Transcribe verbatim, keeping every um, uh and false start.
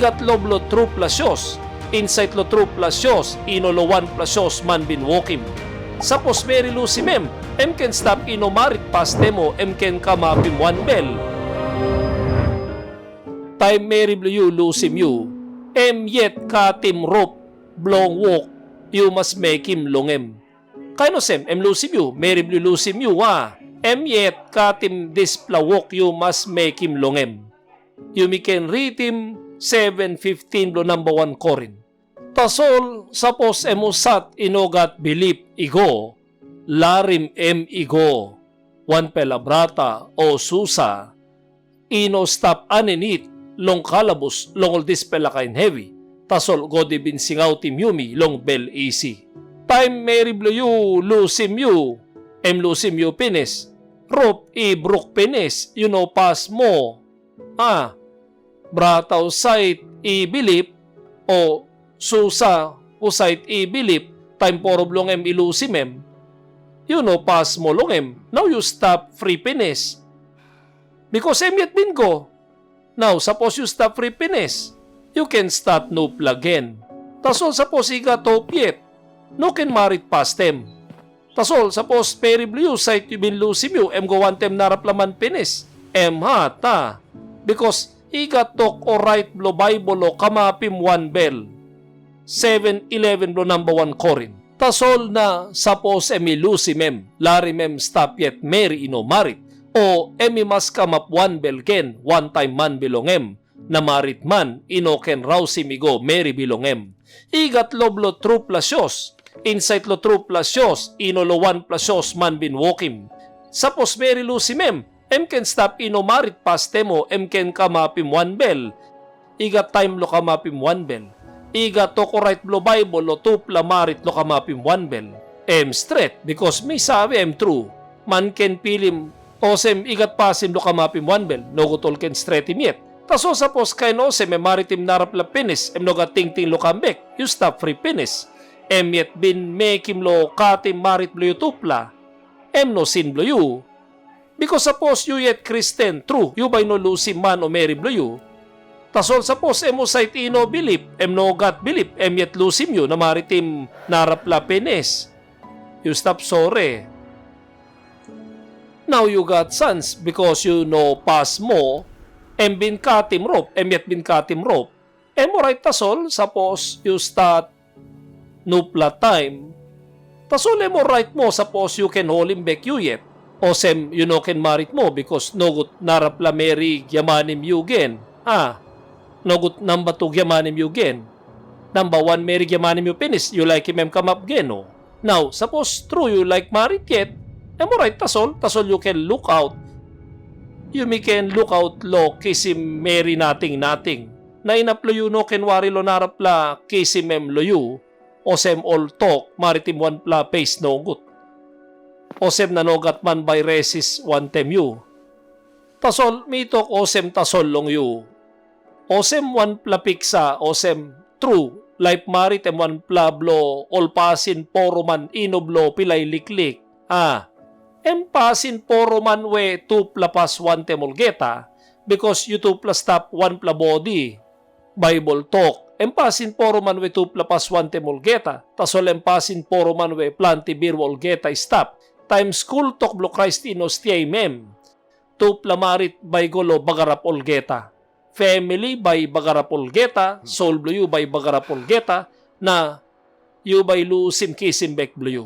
Gat lo bilong trupela sios, insait long trupela sios i no long wanpela sios man bin wokim. Sapos meri lusim em, em ken stap i no marit pastem o em ken kamapim wanbel. Taim meri bilong yu lusim yu, em yet katim rop bilong wok yu mas mekim long em. Kain olsem, em lusim yu, meri bilong yu lusim yu, a? Em yet katim dispela wok yu mas mekim long em. Yumi ken ritim seven fifteen bilong namba wan Korin. Tasol sapos em husat i no gat bilip i go, larim em i go. Wanpela brata o susa i no stap aninit long kalabus long ol dispela kain hevi, tasol God i bin singautim yumi long bel isi. Taim meri bilong yu lusim yu, em lusim yu pinis. Rop i bruk pinis, yu no pas moa. A, brata husat i bilip, o susa husat i bilip, taim poro bilong em i lusim em, yu no pas moa long em, nau yu stap fri pinis. Bikos em yet bin go. Nau, sapos yu stap fri pinis, yu ken stat nupela gen. Tasol sapos i gat hop yet, no ken marit pastem. Tasol sapos meri bilong yu sait yu bin lusim yu, em go wantaim narapela man pinis, em hat, a? Bikos i gat tok orait bilong Baibel long kamapim wanbel. Seven eleven bilong namba wan Korin. Tasol na sapos em i lusim em, larim em stap yet meri i no marit, o em i mas kamap wanbel gen wantaim man bilong em, na marit man i no ken rausim i go meri bilong em. I gat lo bilong trupela sios, insait long trupela sios i no long wanpela sios man bin wokim. Sapos meri lusim em, em ken stap i no marit pastem o em ken kamapim wanbel. I gat taim long kamapim wanbel. I gat tok orait bilong Baibel long tupela marit long kamapim wanbel. Em stret, bikos mi save em tru. Man ken pilim olsem i gat pasin bilong kamapim wanbel, nogut ol ken stretim yet. Tasol sapos kain olsem em maritim narapela pinis, em no gat tingting long kam bek, yu stap fri pinis. Em yet bin mekim long katim marit bilong yutupela, em no sin bilong yu. Bikos sapos yu yet Kristen tru, yu bai no lusim man o meri bilong yu. Tasol sapos em husat i no bilip, em no gat bilip, em yet lusim yu na maritim narapela pinis, yu stap sori. Nau yu gat sans, bikos yu no pas moa, em bin katim rop, em yet bin katim rop. Em orait tasol, sapos yu stat nupela taim. Tasol em orait moa, sapos yu ken holim bek yu yet. Olsem yu no ken marit moa, bikos nogut narapela meri i giamanim yu gen, a? Nogut namba tu giamanim yu gen. Namba wan meri giamanim yu pinis, yu laikim em kamap gen, o? Nau, sapos tru yu laik marit yet, em orait tasol, tasol yu ken lukaut. Yumi ken lukaut long kisim meri nating nating. Na inap long yu no ken wari long narapela kisim em long yu, olsem ol tok maritim wanpela pes nogut. Olsem na no gat man bai resis wantaim yu. Tasol mi tok olsem tasol long yu. Olsem wanpela piksa, olsem tru, laip marit em wanpela bilong ol pasin poroman i no bilong pilai liklik. A, em pasin poroman we tupela pas wantaim olgeta, bikos yutupela stap wanpela bodi. Baibel tok, em pasin poroman we tupela pas wantaim olgeta, tasol em pasin poroman we planti birua olgeta i stap. Taim skul tok bilong Krais i no stiaim em, tupela marit bai i go long bagarap olgeta. Famili bai i bagarap olgeta, sol bilong yu bai i bagarap olgeta, na yu bai lusim kisim bek bilong yu.